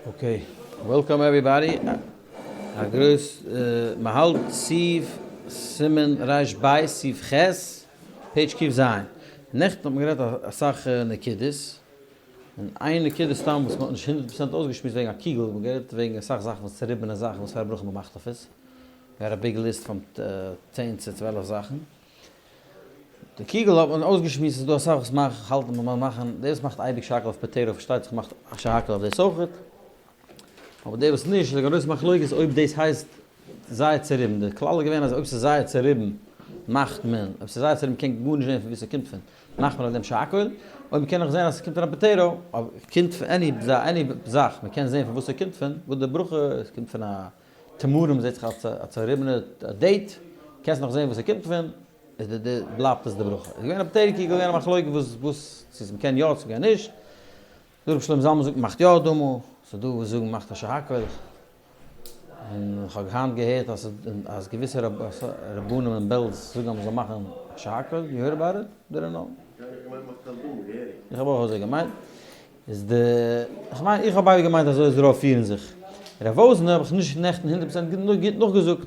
Okay, welcome everybody. א גרויס מ'האלט סעיף סימן ריש בית סעיף ח' page קוף ז'. נעכטן האט מען גערעדט אסאך נקודות, און איין נקודה סתם וואס מ'האט נישט 100% אויסגעשמועסט וועגן א קיגל, מ'האט גערעדט וועגן אסאך זאכן וואס צוריבענע זאכן וואס פאר א ברכה מ'מאכט אויף עס. געהאט א big list פון 10 צו 12 זאכן. די קיגל האט מען אויסגעשמועסט ס'איז דא אסאך וואס מאכן האלטן מען מאכן דער וואס מאכט אייביג שהכל אויף potato פארשטייט זיך מאכט שהכל אויף דאס אויכעט אבער דער וואס נישט איז א גרויסע מחלוקת אויב דאס הייסט זייער צוריבן די כלל איז געווען אז אויב ס'איז זייער צוריבן מאכט מען אויב ס'איז זייער צוריבן קען גארנישט זען פון וואו ס'קומט פון מאכט מען אויף דעם שהכל אויב מ'קען נאך זען אז ס'קומט פון א potato אבער קומט פון any any זאך מ'קען זען פון וואס ס'קומט פון וואס די ברכה עס קומט פון א תמרים זעט זיך אלס א צעריבענע date, קענסט נאך זען וואס ס'קומט פון, איז די די בלייבט עס די ברכה. איז געווען א potato קיגל געווען א מחלוקת וואס וואס צו מ'קען יא צו מ'קען נישט, דא רבי שלמה זלמן זאגט מ'מאכט יא אדמה, ס'איז דא וואס זאגן מ'מאכט א שהכל, און כ'האב היינט געהערט אז אז געוויסע רבנים אין בעלז זאגן אז מ'זאל מאכן א שהכל, you heard about it? Didn't know. איך האב אויך אזוי געמיינט. איז די, איך מיין, איך האב אייביג געמיינט אזוי איז רוב פירן זיך. רב וואזנער האב איך נישט נעכטן 100% גוט נאכגעזאגט.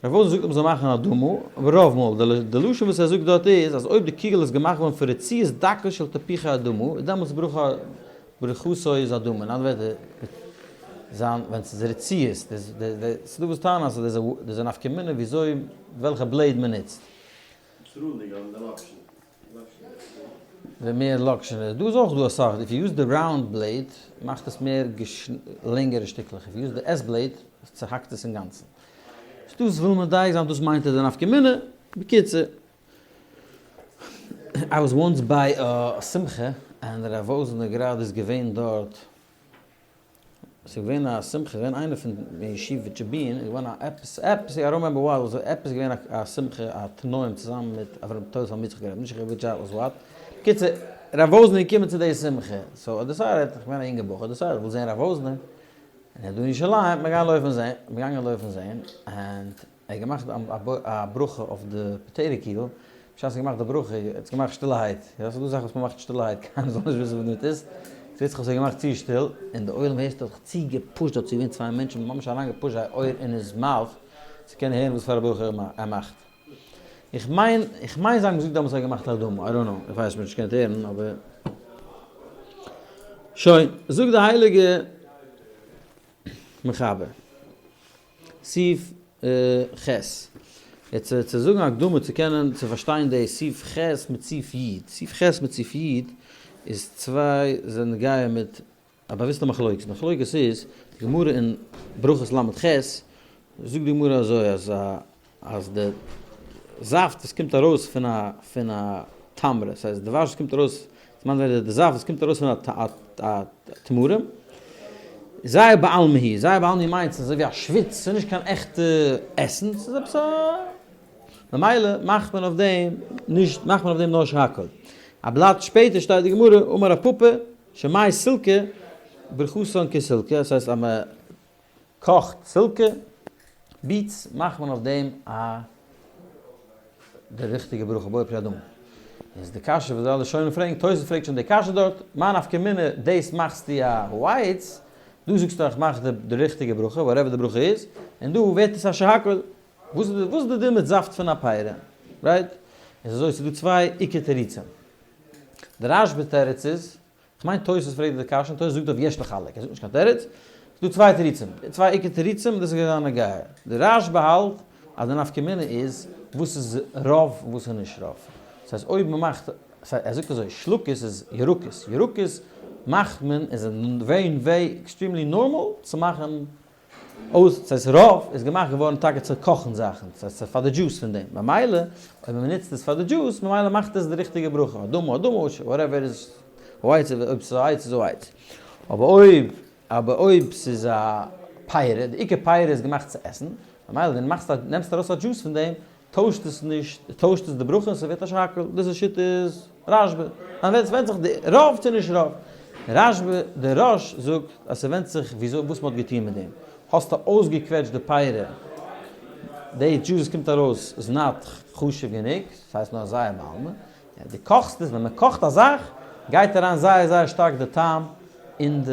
רב וואזנער זאגט אז מ'זאל מאכן אדמה, אבער רוב מאל, די לשון וואס ער זאגט דארט איז אז אויב די קוגל איז געמאכט געווארן פון רצועות דקות של תפוחי אדמה, איז דעמאלטס ברכה ברכתו איז אדמה. אין אנדערע ווערטער, זיין ווען ס'איז רצועות, ס'איז דא וואס טענה'ן אז ס'איז א נפקא מינה וויאזוי וועלכע blade מ'נוצט. ווי מער לאקשן איז דא איז אויך דא אסאך, if you use די round blade מאכט עס מער לענגערע שטיקלעך, if you use די S blade צוהאקט עס אינגאנצן. ס'דא וואס וויל מדייק זיין דאס מיינט ער די נפקא מינה, בקיצור. I was once ביי א שמחה און רב וואזנער גראדע איז געווען דארט. ס'איז געווען א שמחה, געווען איינער פון ישיבה טשעבין, איז געווען א עפעס, עפעס, I don't remember what, was עפעס געווען א שמחה, א תנאים צוזאמען מיט אברהם טויס האבן מיט זיך גערעדט, נישט איך וויטש was what. בקיצור, רב וואזנער איז געקומען צו די שמחה, so I decided, איך בין א יונגער בחור, decided איך וויל זען רב וואזנער, און ער איז דא אין ירושלים, מיר גייען לויפן זען, מיר געגאנגען לויפן זען, און ער האט געמאכט א ברכה אויף די potato קיגל, בשעת ער האט געמאכט די ברכה, ער האט עס געמאכט שטילערהייט, יא ס'איז דא זאכן וואס מ'מאכט שטילערהייט קיינער זאל נישט וויסן וואס דו טוסט, ס'זעט זיך אז ער האט געמאכט צו שטיל, און די עולם הערסט האט זיך צו געפושט דארט, ס'איז געווען צוויי מענטשן ממש אריין געפושט זייער אויער אין his mouth צו קענען הערן וואס פאר א ברכה ער מאכט. איך מיין, איך מיין זיי האבן געזאגט דעמאלטס ער האט געמאכט אדמה, I don't know, איך ווייס נישט, מ'האט נישט געקענט הערן, אבער שוין, זאגט די הייליגע מחבר. סעיף ח'. יעצט צו זאגן א הקדמה צו קענען צו פארשטיין די סעיף ח' מיט סעיף י'. סעיף ח' מיט סעיף י' איז צוויי זענען נוגע מיט א באוויסטע מחלוקת. די מחלוקת איז, די גמרא אין ברכות ל' ח' זאגט די גמרא אזוי אז אז די זאפט וואס קומט ארויס פון א פון א תמרה, ס'הייסט די דבש וואס קומט ארויס, כ'מיין ווען די זאפט וואס קומט ארויס פון א תמרים, זיעה בעלמא היא, זיעה בעלמא היא מיינט ס'איז אזוי ווי א שוויץ, ס'איז נישט קיין עכטע עסן, ס'איז עפעס א, ממילא מאכט מען אויף דעם נישט, מאכט מען אויף דעם נאר שהכל. א בלאט שפעטער שטייט די גמרא, אמר רב פפא, שמי סילקא ברכתן כסילקא, דאס הייסט אז מען קאכט סילקע, beets, מאכט מען אויף דעם א די ריכטיגע ברכה בורא פרי האדמה. איז די קשיא וואס די אלע ראשונים פרעגן, תוס' פרעגט שוין די קשיא דארט, מאי נפקא מינה דאס מאכסטו א העץ, דא זאגסטו איך מאך די ריכטיגע ברכה, whatever די ברכה איז, און דא ווערט עס א שהכל. וואס איז די דין מיט זאפט פון א פירה? Right? איז אזוי, ס'איז דא צוויי עיקר תירוצים. די רשב"א תירוץ איז, כ'מיין תוס' פרעגט די קשיא און תוס' זאגט אויף יש לחלק, ער זאגט נישט קיין תירוץ, ס'דא צוויי תירוצים, די צוויי עיקר תירוצים דאס איז געווען נוגע, די רשב"א האלט אז די נפקא מינה איז וואס איז רוב און וואס איז נישט רוב, דאס הייסט אויב מ'מאכט, ער זאגט אזוי, שלקות איז ירקות, ירקות מאכט מען איז very very extremely normal צו מאכן אויס, דאס הייסט רוב איז געמאכט געווארן טאקע צו קאכן זאכן, דאס הייסט פאר די דזשוס פון דעם, ממילא אויב מען נוצט עס פאר די דזשוס ממילא מאכט עס די ריכטיגע ברכה, אדמה אדמה, whatever איז העץ, אויב ס'איז א עץ איז א עץ, אבער אויב אבער אויב ס'איז א פירה, די עיקר פירה איז געמאכט צו עסן, ממילא ווען דו מאכסט א נעמסט ארויס א דזשוס פון דעם, טוישט עס נישט, טוישט עס די ברכה און ס'ווערט א שהכל, דאס איז שיטת רשב"א, דאן ווענדט זיך די רוב צו נישט רוב, רשב"א, די רא"ש זאגט אז ס'ווענדט זיך וויאזוי וואס מ'האט געטון מיט דעם, האסטו אויסגעקוועטשט די פירה, די דזשוס וואס קומט ארויס איז not חשוב גענוג, ס'הייסט נאר זיעה בעלמא, דו קאכסט עס, ווען מ'קאכט א זאך גייט אריין זייער זייער שטארק די טעם אין די.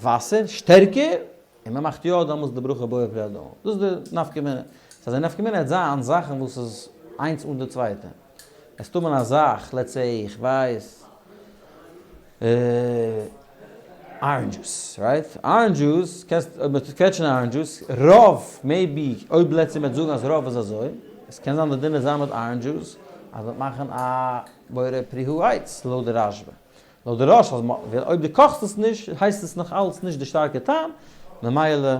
וואסער, שטערקער, און מען מאכט יא דעמאלטס די ברכה בורא פרי האדמה. דאס איז די נפקא מינה. סא די נפקא מינה העט זיין זאכן וואס איז איינס אן די צווייטע. עס טאר מען א זאך, let's say, איך ווייס, orange juice, right? Orange juice, קענסט, אויב מען טוט קוועטשן orange juice, רוב, maybe, אויב let's say מען וועט זאגן אז רוב איז אזוי, עס קען זיין די דין איז זיין מיט orange juice, אז מען וועט מאכן א בורא פרי העץ לויט די רשב"א. לויט די רא"ש אז ווייל אויב דו קאכסט עס נישט הייסט עס נאך אלץ נישט די שטארקע טעם, ממילא מען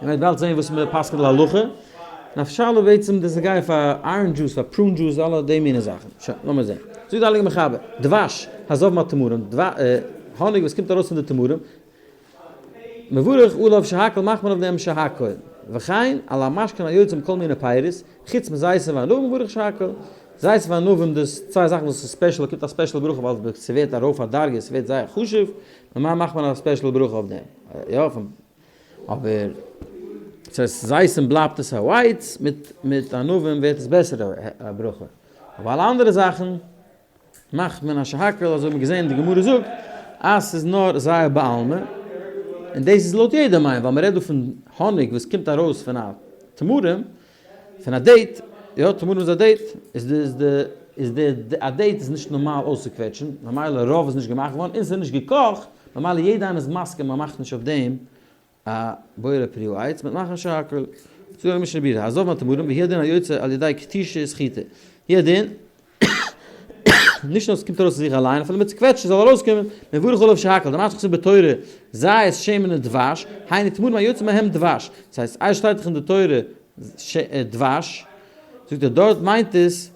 וועט באלד זעהן וואס מען פסק'נט להלכה, און א שאלה בעצם דאס איז גייט פאר orange juice פאר prune juice אלע די מיני זאכן, שוין לאמיר זעהן. זאגט די הייליגע מחבר, דבש הזב מהתמרים, האניג וואס קומט ארויס פון די תמרים, מברך עליו שהכל מאכט מען אויף דעם שהכל, וכן על המשקין היוצא מכל מיני פירות, חוץ מזיתים וענבים מברך שהכל. זית וענבים דאס צוויי זאכן וואס איז special, קומט א special ברכה ווייל ס'ווערט ארויף א דרגה, ס'ווערט זייער חשוב, ממילא מאכט מען א special ברכה אויף דעם. יא, אבער ס'הייסט זיתים בלייבט עס א העץ, מיט מיט ענבים ווערט עס בעסערע ברכה. אבער אלע אנדערע זאכן. מאכט מען א שהכל אזוי האט מען געזען די גמרא זאגט אז ס'איז נאר זיעה בעלמא, און דאס איז לויט יעדע מיין ווייל מ'רעדט דא פון האניג וואס קומט ארויס פון א תמרים, פון א date, יא תמרים איז א date, איז די איז די איז די א date איז נישט נארמאל אויסצוקוועטשן, ממילא רוב איז נישט געמאכט געווארן און ס'איז נישט געקאכט, ממילא יעדע איינער איז מסכים מ'מאכט נישט אויף דעם א בורא פרי העץ מיט מאכן שהכל. זאגט די משנה ברורה, הזב מהתמרים והוא הדין היוצא על ידי כתישה וסחיטה. הוא הדין, נישט נאר עס קומט ארויס פון זיך אליין, אפילו מיט צוקוועטשן זאל ארויסקומען, מברך עליו שהכל, דמה שכתוב בתורה, זית שמן ודבש, היינו תמרים היוצא מהם דבש. דאס הייסט, איי שטייט דאך אין די תורה דבש, זאגט ער דארט מיינט עס,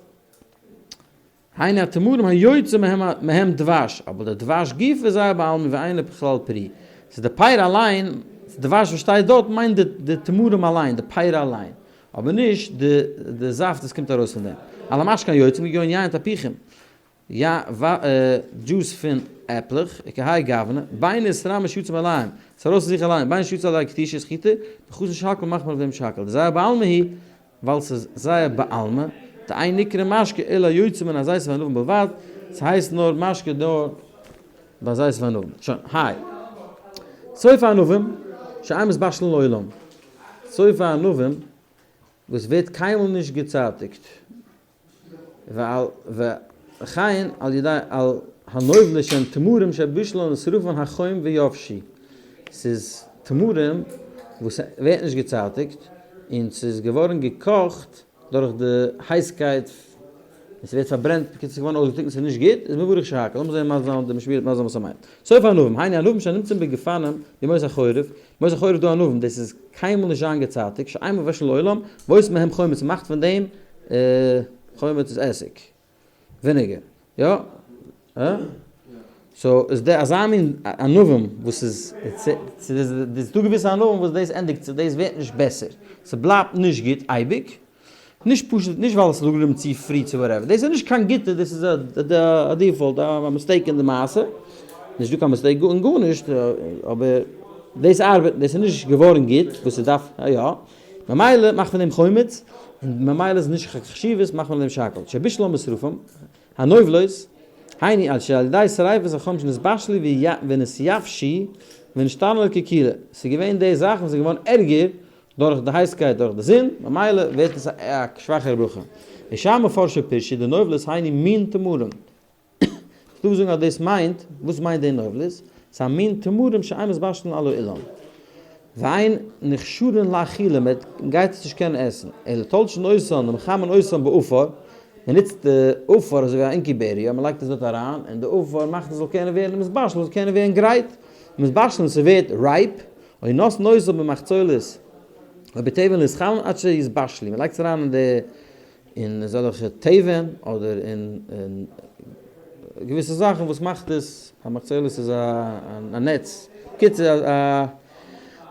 היינו התמרים היוצא מהם דבש, אבער די דבש גופא איז זיעה בעלמא ואינו בכלל פרי. ס'איז די פרי אליין, דבש וואס שטייט דארט מיינט די תמרים אליין, די פרי אליין, אבער נישט די זאפט וואס קומט ארויס פון דעם. על המשקה היוצא כגון יין תפוחים, דזשוס פון עפלעך, וכהאי גוונא, בין נתרמש שיצא מאליהם, ס'איז ארויס פון זיך אליין, בין שיצא על ידי כתישה וסחיטה, בחסר שהכל מאכט מען אויף דעם שהכל. דזיעה בעלמא היא, ווייל ס'איז זיעה בעלמא, דאין נקרא משקה אלא היוצא מן הזית והענבים בלבד, ס'הייסט נאר משקה נאר ביי זית וענבים. שוין, היי. סוף הענבים, שאין מתבשלין לעולם. סוף הענבים וואס ווערט קיינמאל נישט געצייטיגט. וכן על ידי על הנובלות שהן תמרים שבישלן ושרפן החום ויבשו, ס'איז תמרים וואס ווערט נישט געצייטיגט און ס'איז געווארן געקאכט דורך די הייסקייט און ס'ווערט פארברענט, בקיצור ס'איז געווארן אויסגעטריקנט ס'איז נישט גוט, איז מברך שהכל, לאמיר זען מה זיין די משמירא מה זיין וואס ער מיינט. סוף הענבים, היינו ענבים שנמצאים בגפנם בימות החורף, בימות החורף דא ענבים, דאס איז קיינמאל נישט זיין געצייטיגט, שאין מבשלין לעולם, ועושים מהם חומץ, מ'מאכט פון דעם חומץ איז עסיג, vinegar, יא? אה? So איז די אזא מין ענבים וואס איז, ס'איז דא געוויסע ענבים וואס דאס ענדיגט זיך, דאס ווערט נישט בעסער, ס'בלייבט נישט גוט אייביג, נישט פשוט, נישט ווייל עס איז אפגעבליבן צו פרי צו whatever, דאס איז נישט קיין גוטע, דאס איז א default, א mistake אין די מעשה, נישט דא קיין mistake אין גארנישט, אבער דאס ארבעט, דאס איז נישט געווארן גוט וואס ס'דארף יא, ממילא מאכט מען דעם חומץ, און ממילא איז נישט קיין חשיבות מאכט מען דעם שהכל, שבישלן ושרפן, הנובלות, היינו על שעל ידי שריפת החום שנתבשלו ונתייבשו ונשתנו לקלקולא, ס'איז געווען די זאכן וואס איז געווארן ערגער דורך די הייסקייט דורך די זון, ממילא ווערט עס א שוואכערע ברכה. ושאר מפרשי פירשו דנובלות היינו מין תמרים. ס'דא וואס זאגן אז דאס מיינט, וואס מיינט די נובלות? ס'איז א מין תמרים שאין מתבשלין על האילן. ואין נכשרין לאכילה, מען גייט עס נישט קענען עסן. אלא תולשין אותן ומחמין אותן באפר, מען נוצט די אפר אזוי ווי א incubator, מען לייגט עס דארט אריין, און די אפר מאכט עס זאל קענען ווערן מתבשל, זאל קענען ווערן גרייט, מתבשלין ס'ווערט ripe, או נושאין אותן במחצלת או בתבן להתחמם עד שיתבשלו, מען לייגט עס אריין אין די אין אזעלכע תבן אדער אין געוויסע זאכן וואס מאכט עס, א מחצלת איז א נעץ, בקיצור א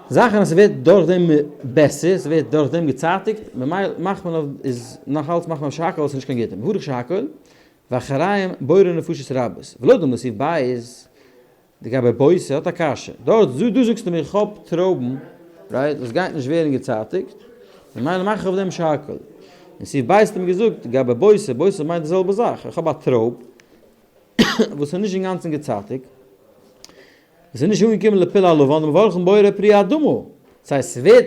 זאכן אז ס'ווערט דורך דעם בעסער, ס'ווערט דורך דעם געצייטיגט, ממילא מאכט מען אויף איז נאך אלץ מאכט מען אויף שהכל ס'איז נישט קיין גוטע, מברך שהכל ואחריהם בורא נפשות רבות, ולא דומה סעיף בית. לגבי בוסר האט א קשיא. דארט דא זאגסטו מיר איך האב טרויבן right וואס גייט נישט ווערן געצייטיגט, ממילא מאך איך אויף דעם שהכל. אין סעיף ב' האט מען געזאגט גבי בוסר, בוסר מיינט די זעלבע זאך, איך האב א טרויב וואס איז נישט אינגאנצן געצייטיגט. עס איז נישט אנגעקומען לפיל הלבן, דמברכין בורא פרי האדמה. ס'הייסט ס'ווערט,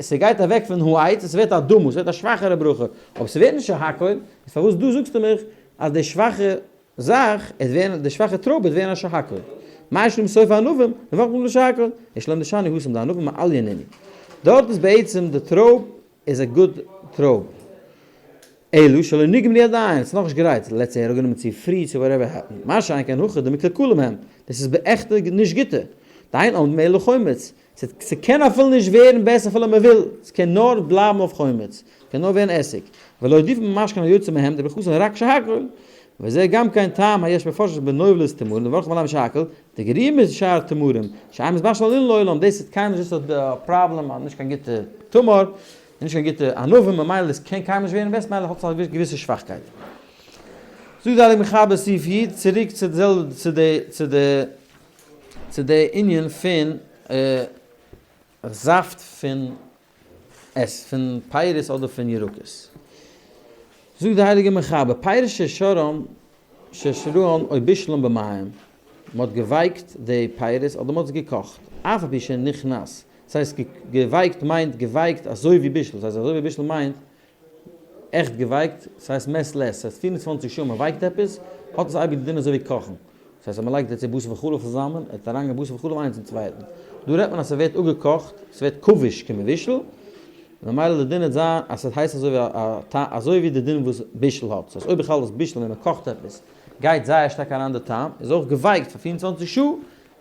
ס'גייט אוועק פון העץ און ס'ווערט אדמה, ס'ווערט א שוואכערע ברכה, אבער ס'ווערט נישט שהכל, איז פארוואס דא זאגסטו מיך אז די שוואכע זאך עט ווערן, די שוואכע טרויב וועט ווערן א שהכל? מאי שנא בסוף הענבים, מברכין עליו שהכל, יש לומר דשאני התם דענבים מעליא נינהו. דארט איז בעצם די טרויב איז א גוט טרויב. אלא שלא נגמלו עדיין, ס'איז נאכנישט גרייט, let's say ער האט גענומען צו פרי צו whatever happened, מה שאין כן הכא דמקלקלים הם, דאס איז בעכט נישט גוטע, דאין עומדים אלא חומץ, ס'קען אפילו נישט ווערן בעסער אפילו מ'וויל, ס'קען נאר בלייבן אויף חומץ, ס'קען נאר ווערן עסיג, ולא עדיף ממשקין היוצא מהם דברכתן רק שהכל, וזה גם כן טעם היש מפרשות בנובלות תמרים דמברכין עליהם שהכל, דגריעים משאר תמרים, שאין מתבשל אילן לעולם, דאס איז קיינמאל נישט די פראבלעם אז נישט קיין גוטע תמר, און נישט קיין גוטע ענבים, ממילא עס קען קיינמאל נישט ווערן בעסער, ממילא האט עס א געוויסע שוואכקייט. זאגט די הייליגע מחבר סעיף י, צוריק צו די זעלבע צו די צו די צו די ענין פון זאפט פון עס פון פירות אדער פון ירקות. זאגט די הייליגע מחבר, פירות ששרם ששרן או בישלם במים, מען האט געווייקט די פירות אדער מען האט עס געקאכט, אף על פי שנכנס, דאס הייסט געווייקט מיינט געווייקט אזוי ווי בישול, דאס הייסט אזוי ווי בישול מיינט עכט געווייקט, ס'הייסט מעת לעת, ס'הייסט 24 שעה מ'ווייקט עפעס, האט עס אייביג די דין אזוי ווי קאכן. ס'הייסט אז מ'לייגט יעצט בשר וחלב צוזאמען, ער האט אריינגעגעבן בשר וחלב איינס אין צווייטן. דא רעדט מען אז ס'ווערט אפגעקאכט, ס'ווערט כבוש כמבושל, ממילא די דין וועט זיין אז ס'הייסט אזוי ווי א אזוי ווי די דין וואס בישול האט. ס'הייסט אויב איך האלט אז בישול ווען מ'קאכט עפעס גייט זייער שטארק אריין די טעם, איז אויך געווייקט פאר 24 שעה,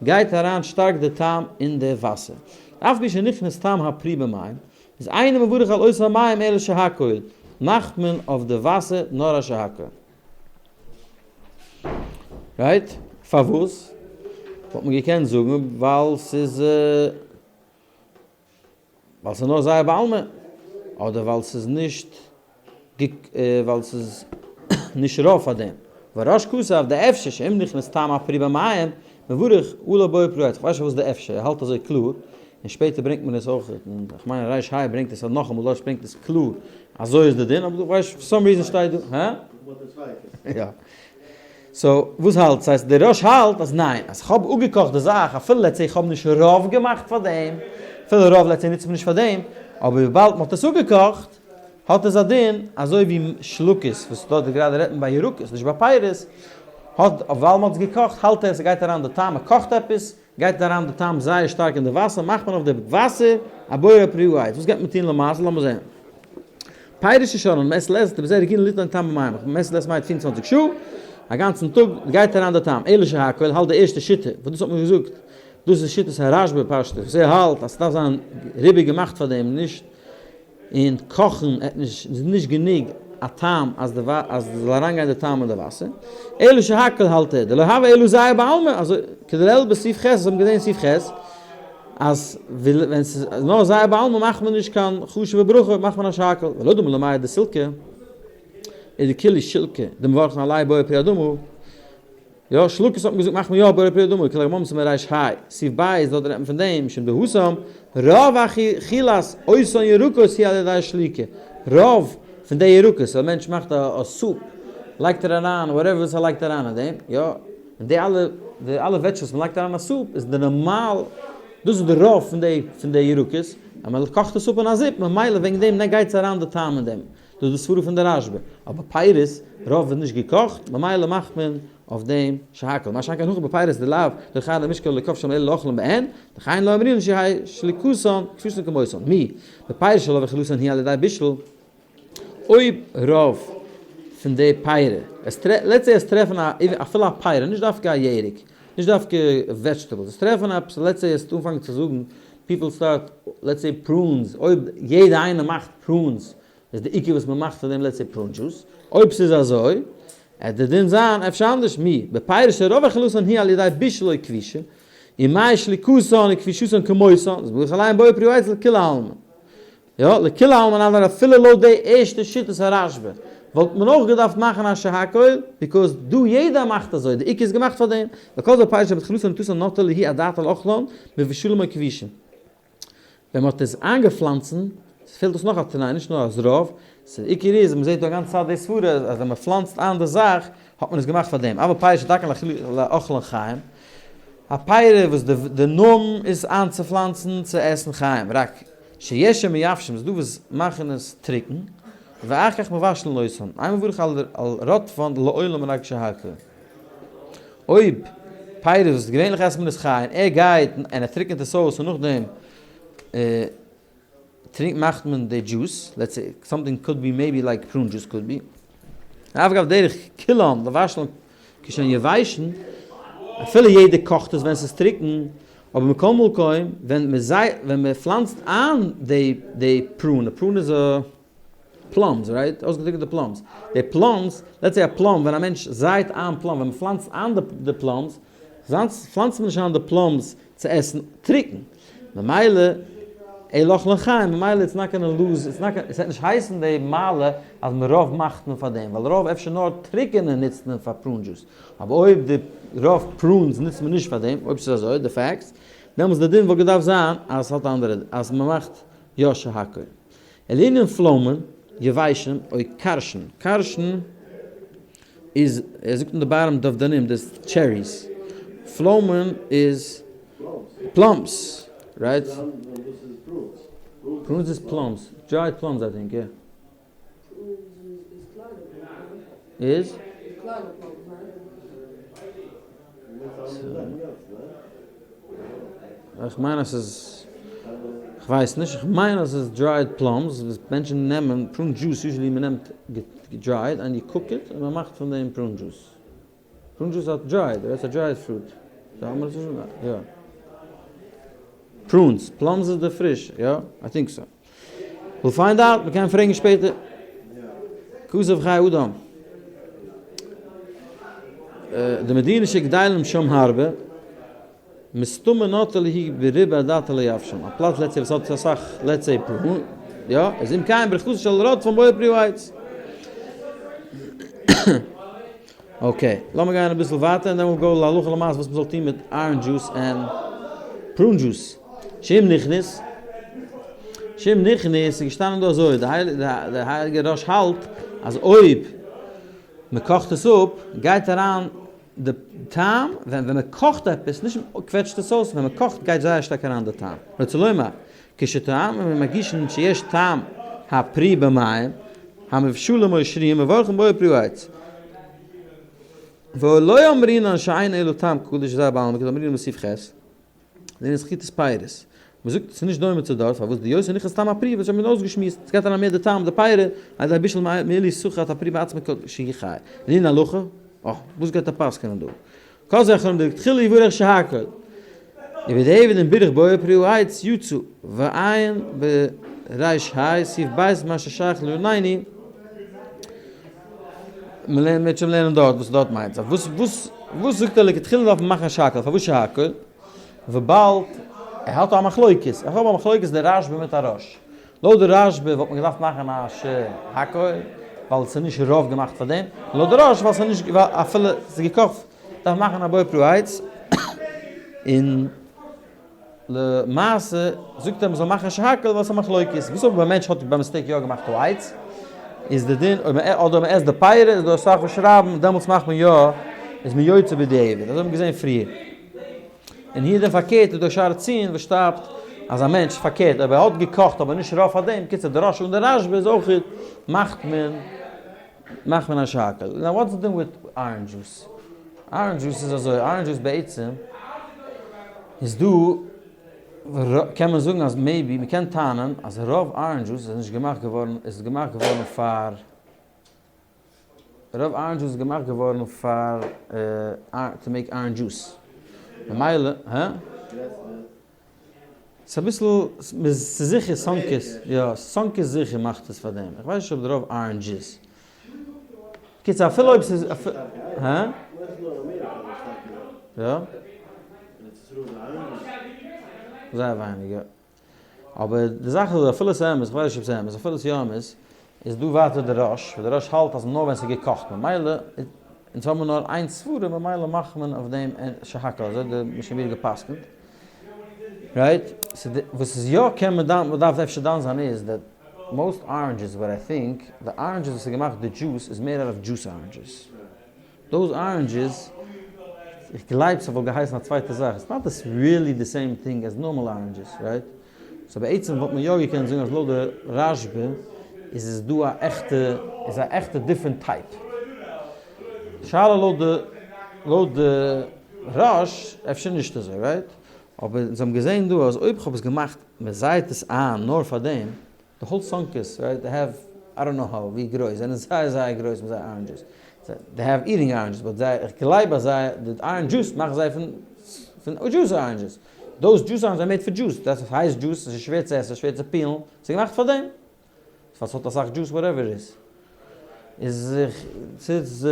גייט אריין שטארק די טעם אין די וואסער. אף פי שנכנס טעם הפרי במים, איז אינו מברך על אותן המים אלא שהכל, מאכט מען אויף די וואסער נאר א שהכל. Right? פארוואס? וואלט מען געקענט זאגן ווייל ס'איז ווייל ס'איז נאר זייער בעלמא, אדער ווייל ס'איז נישט ווייל ס'איז נישט רוב פאר דעם. והרא"ש כתב דאפשר שאם נכנס טעם הפרי במים מברך עליו בורא פרי העץ, כ'ווייס נישט וואס די אפשר, ער האלט אזוי קלאר, און שפעטער ברענגט מען עס אויך, און כ'מיין רש ה ברענגט עס נאכאמאל, דארט ברענגט עס קלאר אזוי איז די דין, אבער כ'ווייס נישט, for some reason שטייט דא, הא? יא. So וואס האלט, ס'הייסט די רא"ש האלט אז ניין, אז כ'האב אפגעקאכט די זאך, אפילו let's say כ'האב נישט רוב געמאכט פאר דעם, אפילו רוב let's say נוצט מען נישט פאר דעם, אבער וויבאלד מ'האט עס אפגעקאכט, האט עס א דין אזוי ווי שלקות, וואס דארט גראדע רעדט מען ביי ירקות נישט ביי פירות, האט ווייל מ'האט עס געקאכט האלט ער ס'גייט אריין די טעם, מ'קאכט עפעס גייט אריין די טעם זייער שטארק אין די וואסער, מאכט מען אויף די וואסער א בורא פרי העץ, וואס גייט מען טון למעשה לאמיר זען. פירות ששרן מעת לעת ובזה רגילין ליתן טעם במים, מעת לעת מיינט 24 שעה, א גאנצן טאג גייט אריין די טעם, אלא שהכל האלט די ערשטע שיטה, וואס דאס האט מען געזאגט, דאס איז שיטת הרשב"א פשטות, וואס ער האלט אז ס'דארף זיין ריבוי געמאכט פאר דעם, נישט און קאכן עט נישט איז נישט גענוג א טעם אז די אז זאל אריינגיין די טעם אין די וואסער, אלא שהכל האלט ער דלא הוה אלא זיעה בעלמא, אזוי כדלעיל בסעיף ח', אזוי האבן געזען אין סעיף ח', אז ווען ס'איז נאר זיעה בעלמא מאכט מען נישט קיין חשוב'ע ברכה, מאכט מען א שהכל, ולא דומה למיא דסילקא, איז די כולי שילקא דמברכין עליה בורא פרי האדמה, יא, שלקות האט מען געזאגט מאכט מען יא בורא פרי האדמה, כלגמ ס מרש ה, סעיף ב' דארט רעדט מען פון דעם, משום דהתם, רוב אכילת אותן ירקות היא על ידי שליקה, רוב פון די ירקות, א מענטש מאכט א סופ, לייגט ער אריין whatever וואס ער לייגט אריין אין דעם, יא, און די אלע די אלע vegetables מען לייגט אריין אין א סופ איז די נארמאל, דאס איז די רוב פון די פון די ירקות, אז מען קאכט עס אפ אין א זופ ממילא וועגן דעם גייט עס אריין די טעם אין דעם. דאס איז די סברה פון די רשב"א, אבער פירות, רוב ווערט נישט געקאכט, ממילא מאכט מען אויף דעם שהכל, מה שאין כן הכא בפירות דלאו דלא למשקל לכבשן אלא לאכלן בעין, לכן לא אמרינן שיהא שליקתן כפשתן כמותן, מי, בפירות שרוב אכילתן היא על ידי בישול, אויב רוב פון די פירות, let's say עס טרעפן א, אפילו א פירה, נישט דווקא א ירק, נישט דווקא vegetables, עס טרעפן עפעס, let's say עס אנפאנגען צו זאגן, people start, let's say prunes, אויב יעדע איינער מאכט prunes, איז די עיקר וואס מ'מאכט פון דעם let's say prune juice, אויב ס'איז אזוי, עט די דין זיין אפשר אנדערש, מי, בפירות שרוב אכילתן היא על ידי בישול או כבישה, ומאי שליקתן וכבישתן כמותן, איז ברוך עליהם בורא פרי העץ לכולי עלמא. יא, לכולי עלמא אדער אפילו לויט די ערשטע שיטת הרשב"א, וואלט מען אויך געדארפט מאכן א שהכל, because דא יעדער מאכט אזוי, די עיקר איז געמאכט פאר דעם, וכל זה בפירות שבתחילתן נטיעתן נטה להו אדעתא לאכלן מבושלים או כבושין. ווען מ'האט עס איינגעפלאנצן, פעלט אויס נאך א תנאי, נישט נאר אז רוב, ס'עיקר איז, מ'זעט דא א גאנצע צייט די סברה, אז ווען מ'פלאנצט איין די זאך, האט מען עס געמאכט פאר דעם, אבל פירות שדרכן לאכלן חיים. א פירא וואס די נארם איז איינצופלאנצן צו עסן חיים, רק שיש שמייבשין, ס'איז דא וואס מאכן עס טרוקן, ואחר כך מבשלין אותן, אין מברך על רטבן לעולם רק שהכל. אויב פירות וואס געווענליך עסט מען עס חי און ער גייט און ער טרוקענט עס אויס און נאכדעם טרינקט מאכט מען די juice, let's say something could be maybe like prune juice could be, אף אגב דרך כולם לבשלן כשהן יבשין, אפילו יעדער קאכט עס ווען ס'איז טרוקן, אבער מכל מקום ווען ווען מען פלאנצט איין די די prune, א prune איז א plums right? אויסגעטריקענטע plums, די plums, let's say א plum ווען א מענטש זייט איין plum, ווען מען פלאנצט איין די plums, פלאנצט מען נישט איין די plums צו עסן טרוקן, ממילא אלא אוכלן חיים, ממילא it's not gonna lose, it's not gonna, עס וועט נישט הייסן די מעלה אז מ'רוב מאכט מען פאר דעם, ווייל רוב אפשר נאר טרוקענע נוצט מען פאר prune juice, אבער אויב די רוב prunes נוצט מען נישט פאר דעם, אויב ס'איז אזוי די facts, דעמאלטס די דין וואלט געדארפט זיין אז ס'האט אנדערע, אז מ'מאכט יא שהכל. ולענין פלוימען, יבשים, או קרשין, קרשין איז, ער זאגט אין די bottom דובדבנים, דאס cherries, פלוימען איז plums, right? Prunes איז plums, dried plums I think, יא. איז? איך מיין אז ס'איז, כ'ווייס נישט, איך מיין אז ס'איז dried plums וואס מענטשן נעמען, prune juice usually מ'נעמט dried and you cook it און מ'מאכט פון דעם prune juice. Prune juice האט dried, right? ס'איז א dried fruit. יא. Prunes, plums איז די פריש, יא? I think so. We'll find out, מ'קען פרעגן שפעטער. כזב חי אדם. די מדינה שגדלים שם הרבה, מסתמא נוטה להיא בריבה דעתה ליבשם. א פלאץ let's say וואס האט אסאך let's say prune, יא, איז אם כן ברכתו של רוט פון בורא פרי העץ. Okay, לאמיר גיין אביסל ווייטער און then we'll go להלכה למעשה וואס מ'זאל טון מיט orange juice און prune juice. שאם נכנס, שאם נכנס איז געשטאנען דא אזוי, די הייליגע ראש האלט אז אויב מ'קאכט עס אפ גייט אריין די טעם, ווען ווען מ'קאכט עפעס, נישט מ'קוועטשט עס אויס, ווען מ'קאכט גייט זייער שטארק אריין די טעם. רוצה לומר, כשטועמים ומרגישין שיש טעם הפרי במים, המבושלים או שרויים מברכין בורא פרי העץ. ולא אמרינן שאין אלא טעם קדוש זה בעלמא כדאמרינן בסעיף ח', לענין סחיטת פירות. מ'זאגט ס'איז נישט דומה צו דארט, פארוואס די יוסי נכנס טעם הפרי וואס האבן מיר אויסגעשמועסט, ס'גייט אריין מער די טעם די פירות, על ידי בישול מעילי סחט הפרי בעצמו כשהוא חי. לענין הלכה, אה, וואס גייט ער פסק'נען דא? כזה אחרון דלכתחילה יברך שהכל. ובדיעבד אם בירך בורא פרי העץ יצא, ועיין בריש ה' סעיף ב' מה ששייך לענינינו, מ'וועט שוין לערנען דארט וואס דארט מיינט זיך. וואס וואס וואס זאגט ער לכתחילה דארף מען מאכן שהכל, פארוואס שהכל? וויבאלד ער האט א מחלוקת, איך האב א מחלוקת די רשב"א מיט א רא"ש. לויט די רשב"א וואלט מען געדארפט מאכן א שהכל, ווייל עס איז נישט רוב געמאכט פאר דעם, לויט די רא"ש ווייל עס איז נישט ווייל אפילו עס איז געקאכט דארף מען מאכן א בורא פרי העץ, און למעשה זאגט ער מען זאל מאכן שהכל ווייל עס איז א מחלוקת, וואס אויב א מענטש האט ביי mistake יא געמאכט העץ, איז די דין אויב מען אדער מען עסט די פירות איז דא אסאך וואס שרייבן דעמאלטס מאכט מען יא איז מען יוצא בדיעבד, אזוי האט מען געזען פריער. און היר דעם פארקערט איז דא שער ציון וואס שטארבט אז א מענטש פארקערט אויב ער האט געקאכט אבער נישט רוב פאר דעם, קיצור די רא"ש און די רשב"א איז אויך מאכט מען מאכט מען א שהכל. Now what's the דין with orange juice? Orange juice איז אזוי, orange juice בעצם איז דא קען מען זאגן אז maybe מ'קען טענה'ן אז רוב orange juice איז נישט געמאכט געווארן איז געמאכט געווארן פאר רוב orange juice איז געמאכט געווארן פאר to make orange juice. ממילא, הא? ס'איז אביסל, ס'איז זיכער Sunkist, יא, Sunkist זיכער מאכט עס פאר דעם. איך ווייס נישט אויב די רוב orange juice. קיצור אפילו אויב ס'איז, הא? יא? זייער ווייניג, יא. אבער די זאך איז אפילו ס'איז אמת, כ'ווייס נישט אויב ס'איז אמת, אפילו ס'איז יא אמת, איז דא ווייטער די רא"ש, וואס די רא"ש האלט אז נאר ווען ס'איז געקאכט, ממילא אונז האבן נאר איין סברה ממילא מאכט מען אויף דעם שהכל, אזוי האט די משנה ברורה גע'פסק'נט. Right? וואס איז יא קען מען דן, מ'דארף אפשר דן זיין איז that most oranges what I think, די oranges וואס איז געמאכט די juice איז מער out of juice oranges. Those oranges. איך גלייב ס'וואלט געהייסן א צווייטע זאך, it's not really the same thing as normal oranges, right? So בעצם וואלט מען יא געקענט זאגן אז לויט די רשב"א איז עס דא א עכטע, איז א עכטע different type. שאלה לויט די, לויט די רא"ש אפשר נישט אזוי, right? אבער אונז האבן געזען דא אז אויב כ'האב עס געמאכט, מען זייעט עס איין נאר פאר דעם, די whole סאנקעס, right, they have, I don't know how, ווי גרויס, זענען זייער זייער גרויס מיט זייער oranges. They have eating oranges, but זיי, איך גלייב אז זיי, די orange juice מאכן זיי פון, פון juice oranges. Those juice oranges are made for juice, דאס איז הייס דזשוס, עס איז שווער צו עסן, שווער צו peel ן, עס איז געמאכט פאר דעם. ווייל ס'האט אסאך juice whatever איז. איז איך, ס'איז,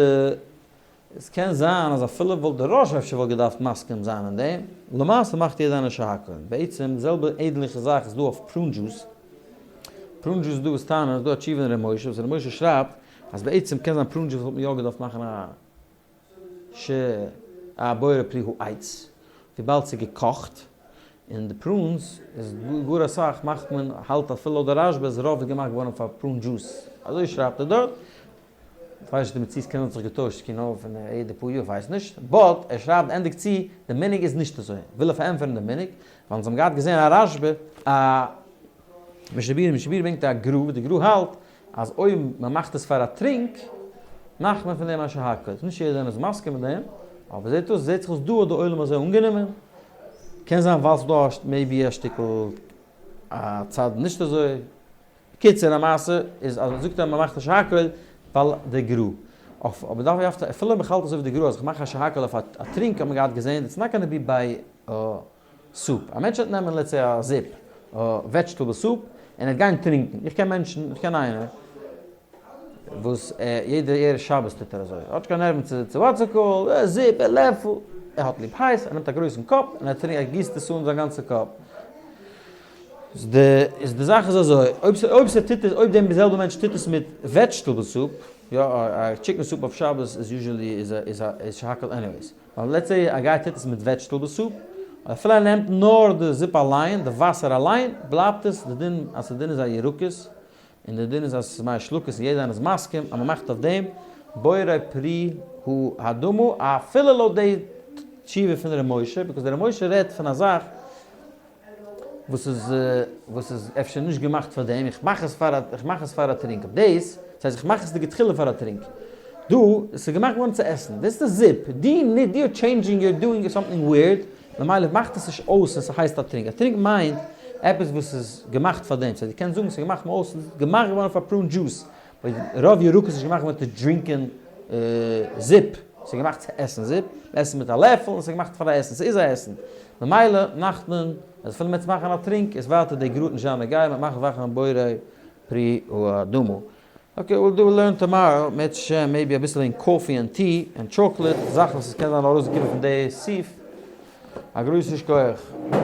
עס קען זיין אז אפילו וואלט די רא"ש אפשר וואלט געדארפט מסכים זיין אין דעם, למעשה מאכט יעדער איינער שהכל. בעצם די זעלבע ענדליכע זאך איז דא אויף prune juice. Prune juice איז דא וואס טענה'ן, איז דא א תשובה אין ר' משה וואס ר' משה שרייבט אז בעצם קען זיין prune juice וואלט מען יא געדארפט מאכן א ש א בורא פרי העץ, וויבאלד ס'איז געקאכט, און די prunes איז גאר אסאך מאכט מען, האלט אפילו לויט די רשב"א איז רוב איז געמאכט געווארן פאר prune juice, אזוי שרייבט ער דארט, כ'ווייס נישט די מציאות קען האט זיך געטוישט כאילו פון יעדע פאר יאר כ'ווייס נישט, but ער שרייבט ענדיגט צו די מנהג איז נישט אזוי, וויל ער פארענטפערן די מנהג, ווייל אונז האבן געהאט געזען א רשב"א א משנה ברורה, משנה ברורה ברענגט א גר"א, די גר"א האלט אז אויב מען מאכט עס פאר א טרינק מאכט מען פון דעם א שהכל, נישט יעדער איז מסכים מיט דעם, אבער זעט אויס זעט זיך אויס דא האט די עולם אזוי אנגענומען, קען זיין ווייל ס'איז דא maybe א שטיקל א צד נישט אזוי. קיצור המעשה איז אז זאגט ער מ'מאכט א שהכל ווייל די גר"א. אויף אבער דארף איך אפילו אויב איך האלט אזוי ווי די גר"א אז איך מאך א שהכל אויף א טרינק האט מען געהאט געזען it's not gonna be by soup. א מענטש וועט נעמען let's say א זופ vegetable soup און ער וועט גיין טרינקען. איך קען מענטשן, איך קען איינער וואס יעדע ערב שבת טוט ער אזוי. ער האט נישט קיין נערוון צו צו what's it called, זופ, א לעפל. ער האט ליב הייס, ער נעמט א גרויסן cup און ער טרינקט ער גיסט עס אן זיין גאנצע cup. איז די איז די זאך איז אזוי, אויב אויב ס'טוט עס אויב דעם זעלבע מענטש טוט עס מיט vegetable soup, יא א chicken soup אויף שבת איז usually איז א איז א איז שהכל anyways, ווייל let's say א guy טוט עס מיט vegetable soup, אפילו ער נעמט נאר די זופ אליין, די וואסער אליין, בלייבט עס די דין אז די דין איז א ירקות, און די דין איז אז ס'איז מי שלקות און יעדער איינער איז מסכים אז מ'מאכט אויף דעם בורא פרי האדמה אפילו לויט די תשובה פון ר' משה, because דער ר' משה רעדט פון א זאך וואס איז וואס איז אפשר נישט געמאכט פאר דעם, איך מאך עס פאר א איך מאך עס פאר א טרינק, אויף דאס, דאס הייסט איך מאך עס לכתחילה פאר א טרינק, דא עס איז געמאכט געווארן צו עסן, דאס איז די זופ, די ניט די are changing you are doing something weird, ממילא מאכט עס נישט אויס אז ס'הייסט א טרינק, א טרינק מיינט עפעס וואס איז געמאכט פאר דעם, סאו דו קענסט זאגן ס'איז געמאכט מאויס, ס'איז געמאכט געווארן פאר prune juice, רוב ירקות איז נישט געמאכט געווארן צו דרינקען זופ, ס'איז געמאכט צו עסן זופ, עסן מיט א לעפל, און ס'איז געמאכט פאר א עסן, ס'איז א עסן, ממילא מאכט מען, אז אפילו מ'וועט מאכן א טרינק איז ווייטער די גראד נישט זיין נוגע, מ'וועט מאכן וואכן בורא פרי האדמה. Okay, we'll do learn tomorrow, מערצעשעם maybe אביסל אין coffee און tea און chocolate, זאכן וואס עס קען זיין ארויסגעקומען פון די סעיף. א גרויסן שכוח.